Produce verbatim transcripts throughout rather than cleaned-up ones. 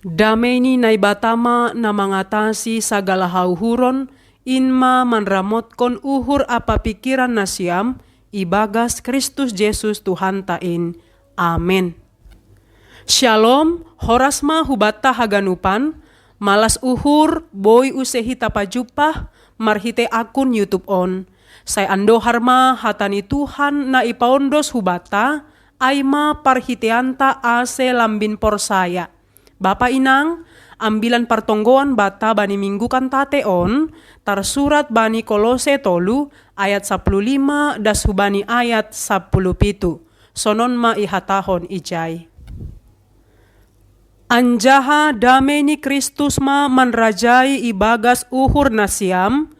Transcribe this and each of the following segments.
Damei ni Naibata ma na mangatasi sagala hauhuron, in ma manramotkon uhur ampa pikiran nasiam, ibagas Kristus Jesus Tuhanta in. Amen. Shalom, horas ma hubanta haganupan, malas uhur, boi use hita pajumpah, marhitei akun YouTube on. Sai andohar ma hata ni Tuhan na ipaondos hubanta, ai ma parhiteanta ase lambin porsaya. Bapa inang, ambilan partonggoan banta bani minggu kantate on, tarsurat bani Kolose tolu ayat sapuluh lima das hubani ayat sapuluh pitu. Sonon ma ihatahon ijai. Anjaha damei ni Kristus ma manrajai ibagas uhur nasiam,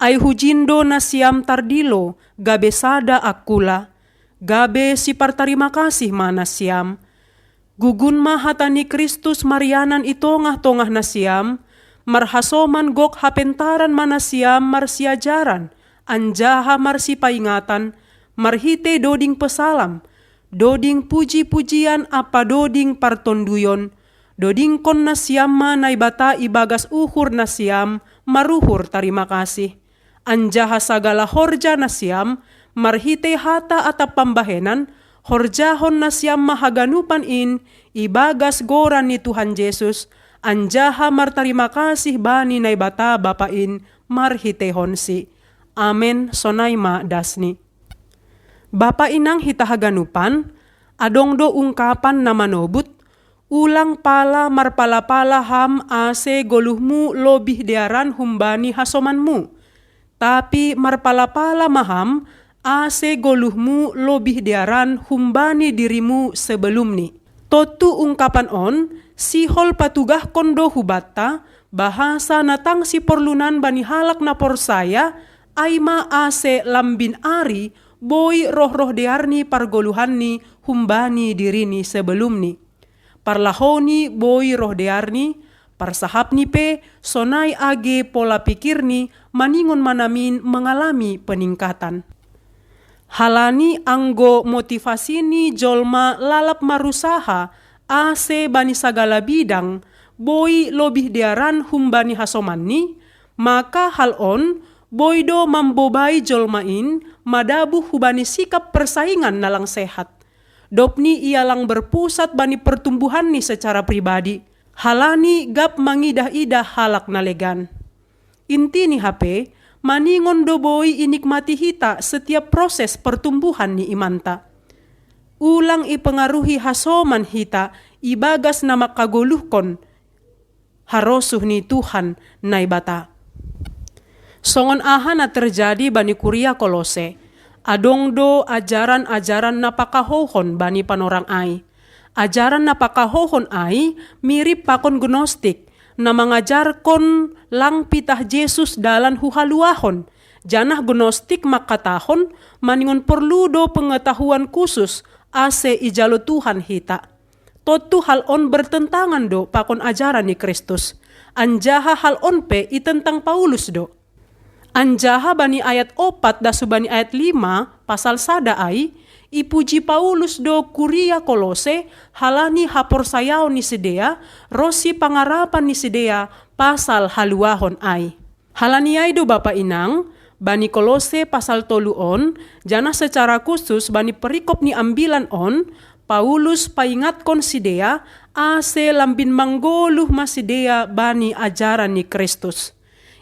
ai hujindo nasiam tardilo, gabe sada angkula, gabe sipartarima kasih ma nasiam. Gugun ma hata ni Kristus marianan i tongah-tongah nasiam, marhasoman gok hapentaran ma nasiam marsiajaran, anjaha marsipaingatan, marhitei doding pesalam, doding puji-pujian ampa doding partonduyon, dodingkon nasiam ma Naibata ibagas uhur nasiam maruhur tarima kasih. Anjaha sagala horja nasiam, marhitei hata atap pambahenan, horjahon nasiam ma haganupan in, ibagas goran ni Tuhan Jesus, anjaha martarima kasih bani Naibata Bapa in, marhiteihonsi. Amen, sonai ma dasni. Bapa inang hita haganupan, adong do ungkapan na manobut, ulang pala marpala-pala ham ase goluhmu lobih dearan humbani hasomanmu. Tapi marpala-pala ma ham ase goluhmu lobih dearan humbani dirimu sebelumni. Tontu ungkapan on, sihol patugahkon do hubanta, bahasa na tang siporlunan bani halak na porsaya, ai ma ase lambin ari, boi roh-roh dearni pargoluhanni humbani dirini sebelumni. Parlahouni boi roh dearni, parsahapni pe, sonai age pola pikirni, maningon ma namin mengalami peningkatan. Halani anggo motivasini jolma lalap marusaha, ase bani sagala bidang, boi lobih dearan humbani hasomanni, maka hal on, boi do mambobai jolma in, madabuh hubani sikap persaingan na lang sehat. Dobni ia lang berpusat bani pertumbuhanni secara pribadi, halani gap mangidah-idah halak na legan. Intini hape, maningon do boi inikmati hita setiap proses pertumbuhan ni imanta. Ulang ipengaruhi hasoman hita ibagas na mangkagoluhkon harosuh ni Tuhan Naibata. Songon aha na terjadi bani kuria Kolose, adong do ajaran-ajaran na pakahouhon bani panorang ai. Ajaran na pakahouhon ai mirip pakon gnostik, na mangajarkon lang pitah Jesus dalan huhaluahon, janah gnostik mangkatahon maningon porlu do pengetahuan khusus ase ijalo Tuhan hita. Tontu hal on bertentangan do pakon ajaran ni Kristus. Anjaha hal on pe itentang Paulus do. Anjaha bani ayat opat das hubani ayat lima pasal sada ai, ipuji Paulus do kuria Kolose halani haporsayaon ni sidea, ronsi pangarapan ni sidea pasal haluahon ai. Halani ai do bapa inang, bani Kolose pasal tolu on, janah secara khusus bani perikop ni ambilan on, Paulus paingatkon sidea, ase lambin manggoluh ma sidea bani ajaran ni Kristus.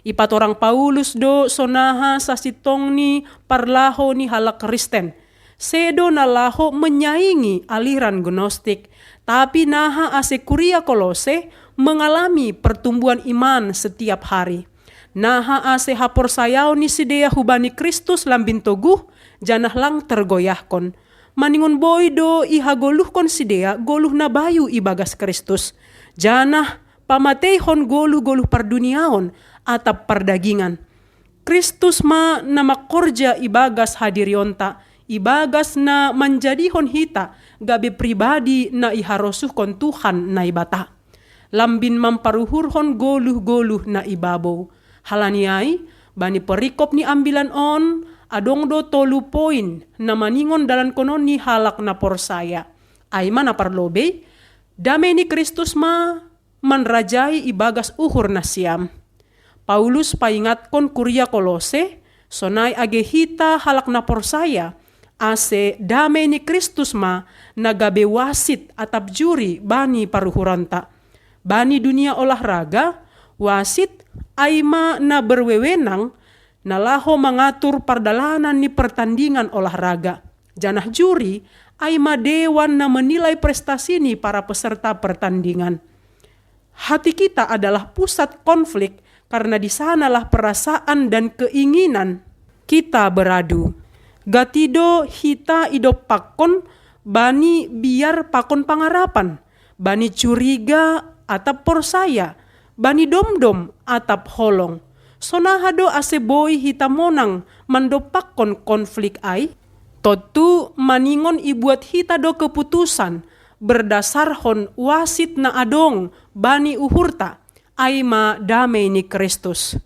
Ipatorang Paulus do sonaha sasintongni parlaho ni halak Kristen. Sedo na laho menyaingi aliran gnostik, tapi naha ase kuria Kolose mengalami pertumbuhan iman setiap hari. Naha ase haporsayaon ni sidea hubani Kristus lambin toguh, janah lang tergoyahkon. Maningon boi do ihagoluhkon sidea goluh na bayu ibagas Kristus, janah pamateihon goluh-goluh parduniaon atap pardagingan. Kristus ma na mangkorja ibagas hadirionta, ibagas na manjadihon hita gabe pribadi na iharosuhkon Tuhan Naibata. Lambin mamparuhurhon goluh-goluh na ibabou. Halani ai, bani perikop ni ambilan on, adong do tolu poin na maningon dalankonon ni halak na porsaya. Ai ma na parlobei, damei ni Kristus ma manrajai ibagas uhur nasiam. Paulus paingatkon kuria Kolose, sonai age hita halak na porsaya, ase damei ni Kristus ma na gabe wasit atap juri bani paruhuronta. Bani dunia olahraga, wasit ai ma na berwewenang na laho mangatur pardalanan ni pertandingan olahraga. Janah juri ai ma dewan na menilai prestasi ni para peserta pertandingan. Hati kita adalah pusat konflik karena di sanalah perasaan dan keinginan kita beradu. Gati do hita idompakkon bani biar pakon pangarapan, bani curiga atap porsaya, bani domdom atap holong. Sonaha do ase boi hita monang mandompakkon konflik ai? Tontu maningon ibuat hita do keputusan berdasarhon wasit na adong bani uhurta, ai ma damei ni Kristus.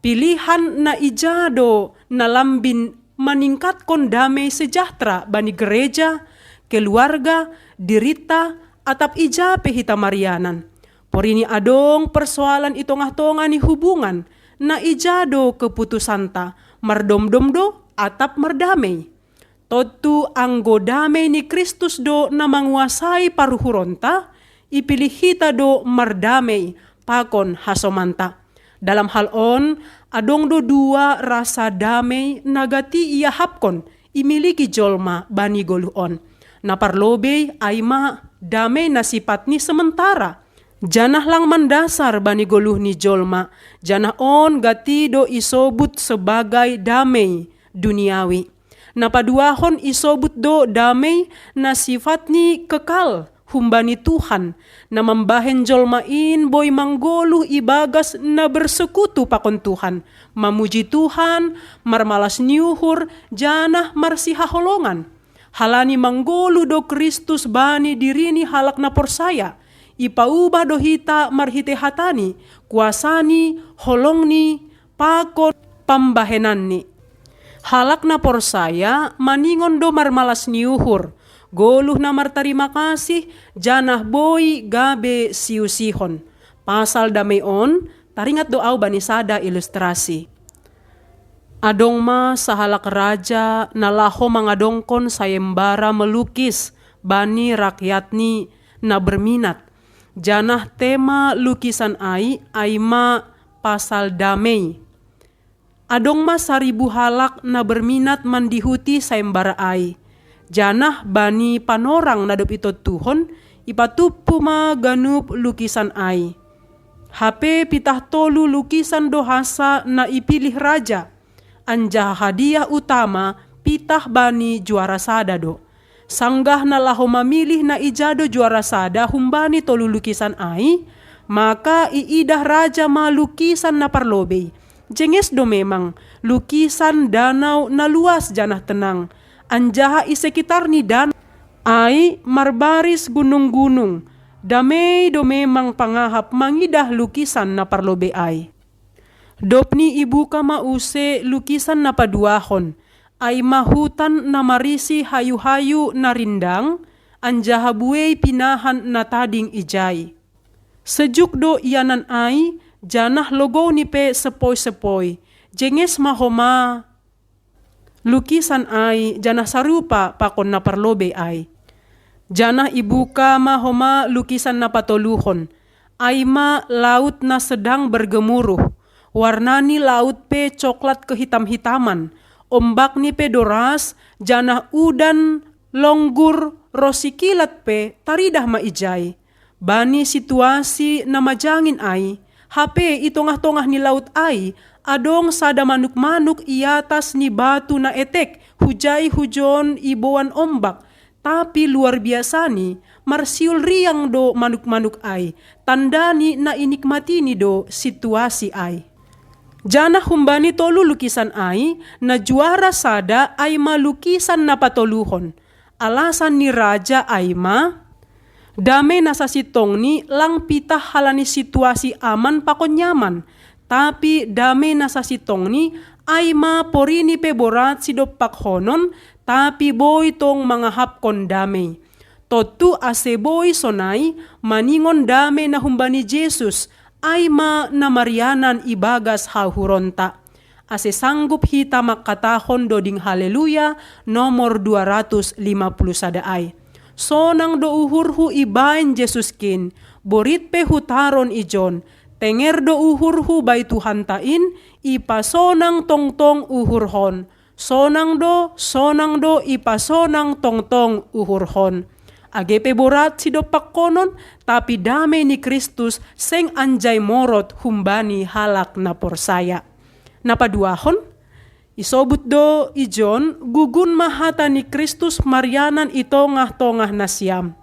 Pilihan na ija do na lambin maningkatkon damei sejahtera bani gereja, keluarga, dirinta, atap ija pe hita marianan. Porini adong persoalan i tongah-tongah ni hubungan, na ija do keputusanta, mardomdom do atap mardamei? Tontu anggo damei ni Kristus do na manguasai paruhuronta, ipilih hita do mardamei pakon hasomanta. Dalam hal on, adong do dua rasa damei na gati iahapkon, imiliki jolma bani goluh on. Na parlobei ai ma damei na sifatni sementara, janah lang mandasar bani goluh ni jolma, janah on gati do isobut sebagai damei duniawi. Na paduahon isobut do damei na sifatni kekal humbani Tuhan, na mambahen jolma in boi manggoluh ibagas na bersekutu pakon Tuhan, mamuji Tuhan, marmalas ni uhur, janah marsihaholongan. Halani manggoluh do Kristus bani dirini halak na porsaya, ipaubah do hita marhitei hatani, kuasani, holongni, pakon pambahenanni. Halak na porsaya maningon do marmalas ni uhur, goluh na martarima kasih, janah boi gabe siusihon. Pasal damei on, taringat do ahu bani sada ilustrasi. Adong ma sahalak raja na laho mangadongkon sayembara melukis bani rakyatni na berminat, janah tema lukisan ai ai ma pasal damei. Adong ma saribu halak na berminat mandihuti sayembara ai, janah bani panorang na dob itontuhon ipatumpu ma ganup lukisan ai. Hape pitah tolu lukisan do hansa na ipilih raja, anjaha hadiah utama pitah bani juara sada do. Sanggah na laho mamilih na ija do juara sada humbani tolu lukisan ai, maka iidah raja ma lukisan na parlobei. Jenges do memang, lukisan danau na luas janah tenang, anjaha i sekitar ni danau ai marbaris gunung-gunung. Damei do memang pangahap mangidah lukisan na parlobei ai. Dob ni ibuka ma use lukisan na paduahon, ai ma hutan na marisi hayu-hayu na rindang, anjaha buei pinahan na tading ijai. Sejuk do ianan ai, janah logouni pe sepoi-sepoi. Jenges ma homa lukisan ai, janah sarupa pakon na parlobei ai. Janah ibuka ma homa lukisan na patoluhon, ai ma laut na sedang bergemuruh. Warnani laut pe coklat kehitam-hitaman, ombakni pe doras, janah udan longgur ro sikilat pe taridah ma ijai. Bani situasi na majangin ai, hape i tongah-tongah ni laut ai, adong sada manuk-manuk i atas ni batu na etek, hujai hujon iboan ombak. Tapi luar biasani, marsiul riang do manuk-manuk ai, tandani na inikmatini do situasi ai. Janah humbani tolu lukisan ai, na juara sada ai ma lukisan na patoluhon. Alasan ni raja ai ma, damei na sasintongni lang pitah halani situasi aman pakon nyaman, tapi damei na sasintongni ai ma porini pe borat sidompakhonon, tapi boi tong mangahapkon damei. Tontu ase boi sonai maningon dame na humbani Jesus, ai ma na marianan ibagas hauhuronta. Ase sanggup hita mangkatahon doding Haleluya nomor dua ratus lima puluh sada ai. Sonang do uhurhu ibaen Jesuskin, borit pe hutaron ijon, tenger do uhurhu bai Tuhanta in, ipasonang tongtong uhurhon. Sonang do, sonang do ipasonang tongtong uhurhon. Age pe borat sidompakkonon, tapi dame ni Kristus seng anjai morot humbani halak na porsaya. Na paduahon, isobut do ijon gugun ma hata ni Kristus marianan i tongah-tongah nasiam.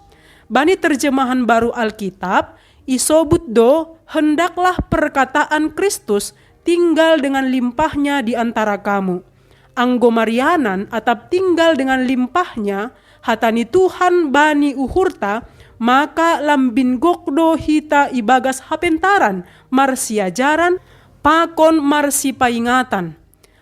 Bani terjemahan baru Alkitab, isobut do, hendaklah perkataan Kristus tinggal dengan limpahnya di antara kamu. Anggo marianan atap tinggal dengan limpahnya hata ni Tuhan bani uhurta, maka lambin gok do hita ibagas hapentaran, marsiajaran, pakon marsipaingatan.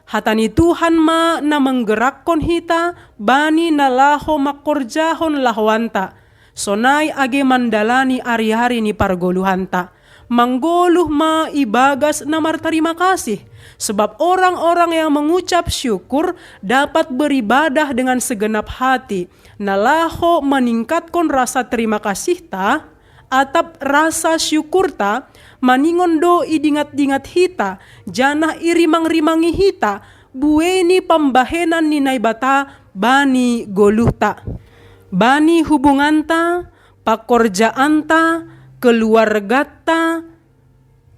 Hata ni Tuhan ma na menggerakkon hita bani na laho mangkorjahon lahoanta, sonai age mandalani ari-ari ni pargoluhanta. Manggoluh ma ibagas na martarima kasih, sebab orang-orang yang mengucap syukur dapat beribadah dengan segenap hati, na laho meningkatkan rasa terima kasihta, atap rasa syukurta, maningon do idingat-dingat hita, janah irimang-rimangi hita, buei ni pambahenan ni Naibata bani goluhta. Bani hubunganta, pakorjaanta, keluargata,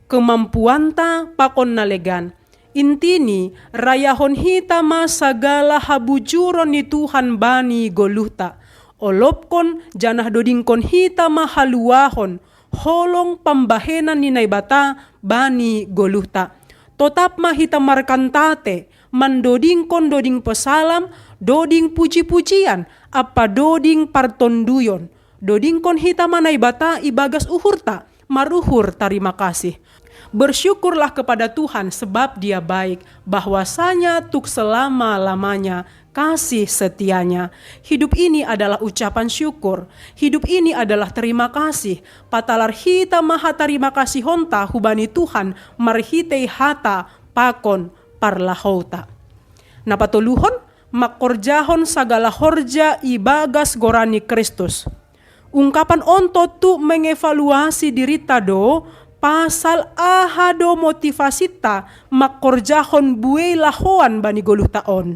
kemampuanta, pakon na legan. Intini, rayahon hita ma sagala habujuron ni Tuhan bani goluhta. Olopkon janah dodingkon hita ma haluahon, holong pambahenan ni Naibata bani goluhta. Totap ma hita markantate, mandodingkon doding pesalam, doding puji-pujian, ampa doding partonduyon. Dodingkon hita ma Naibata ibagas uhurta, maruhur tarima kasih. Bersyukurlah kepada Tuhan sebab Dia baik, bahwasanya tuk selama-lamanya kasih setianya. Hidup ini adalah ucapan syukur. Hidup ini adalah terima kasih. Patalar hita ma hatarima kasihonta hubani Tuhan marhitei hata pakon parlahouta. Na patoluhon, mangkorjahon sagala horja ibagas goran ni Kristus. Ungkapan on tontu mengevaluasi dirinta do pasal aha do motivasinta mangkorjahon buei lahoan bani goluhta on.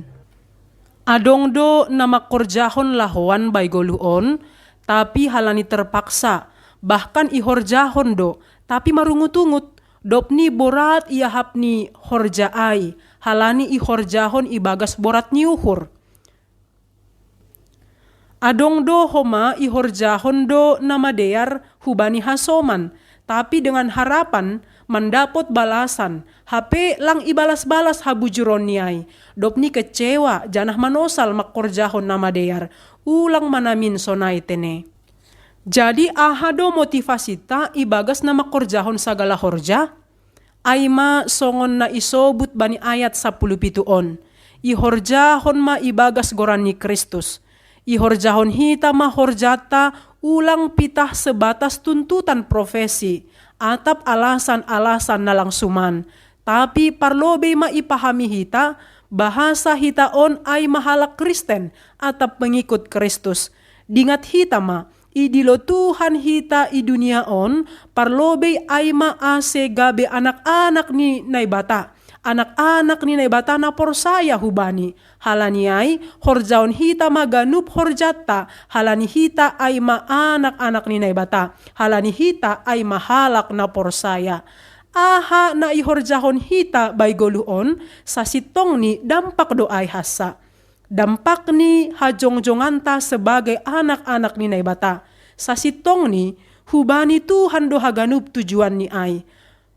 Adong do na mangkorjahon lahoan bai goluh on, tapi halani terpaksa, bahkan ihorjahon do, tapi marungut-ungut, dob ni borat iahap ni horja ai, halani ihorjahon ibagas borat ni uhur. Adong do homa ihorjahon do na madear hubani hasoman, tapi dengan harapan mandapot balasan, hape lang ibalas-balas habujuronni ai, dob ni kecewa janah manosal mangkorjahon na madear, ulang ma namin sonai tene. Jadi aha do motivasinta ibagas na mangkorjahon sagala horja? Ai ma songon na isobut bani ayat sampulu pitu on, ihorjahon ma ibagas goran ni Kristus. Ihorjahon hita ma horjanta ulang pitah sebatas tuntutan profesi, atap alasan-alasan na lang suman. Tapi parlobei ma ipahami hita, bahasa hita on ai ma halak Kristen, atap pengikut Kristus. Dingat hita ma, idilo Tuhan hita i dunia on, parlobei ai ma ase gabe anak-anak ni Naibata. Anak-anak ni Naibata na porsaya hubani. Halani ai, horjahon hita ma ganup horjanta, halani hita ai ma anak-anak ni Naibata, halani hita ai ma halak na porsaya. Aha na ihorjahon hita bai goluh on, sasintongni dampak do ai hansa. Dampak ni hajongjonganta sebagai anak-anak ni Naibata. Sasintongni, hubani Tuhan do haganup tujuanni ai.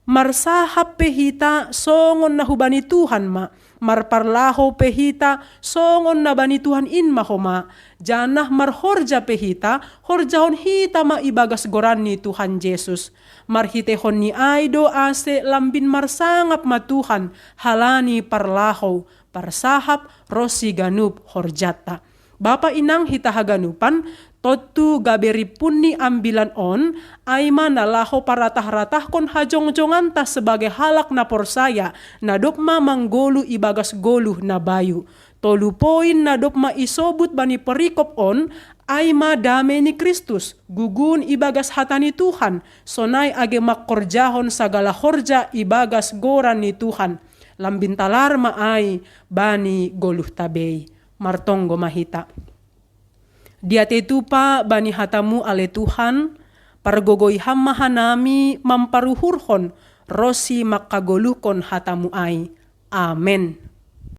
Marsahap pe hita songon na hubani Tuhan ma, marparlahou pe hita songon na bani Tuhan in ma homa, janah marhorja pe hita, horjahon hita ma ibagas goran ni Tuhan Jesus. Marhiteihon ni ai do ase lambin marsangap ma Tuhan, halani parlahou, parsahap ronsi ganup horjanta. Bapa inang hita haganupan, tontu gabe rimpun ni ambilan on, ai ma na laho paratah-ratahkon hajongjonganta sebagai halak na porsaya, na dob ma manggoluh ibagas goluh na bayu. Tolu poin na dob ma isobut bani perikop on, ai ma dame ni Kristus, gugun ibagas hata ni Tuhan, sonai age mangkorjahon sagala horja ibagas goran ni Tuhan. Lambin talar ma ai bani goluhta bei. Martonggo ma hita. Diatei tupa bani hatamu ale Tuhan, pargogoi Ham ma hanami mamparuhurhon ronsi mangkagoluhkon hatamu ai. Amen.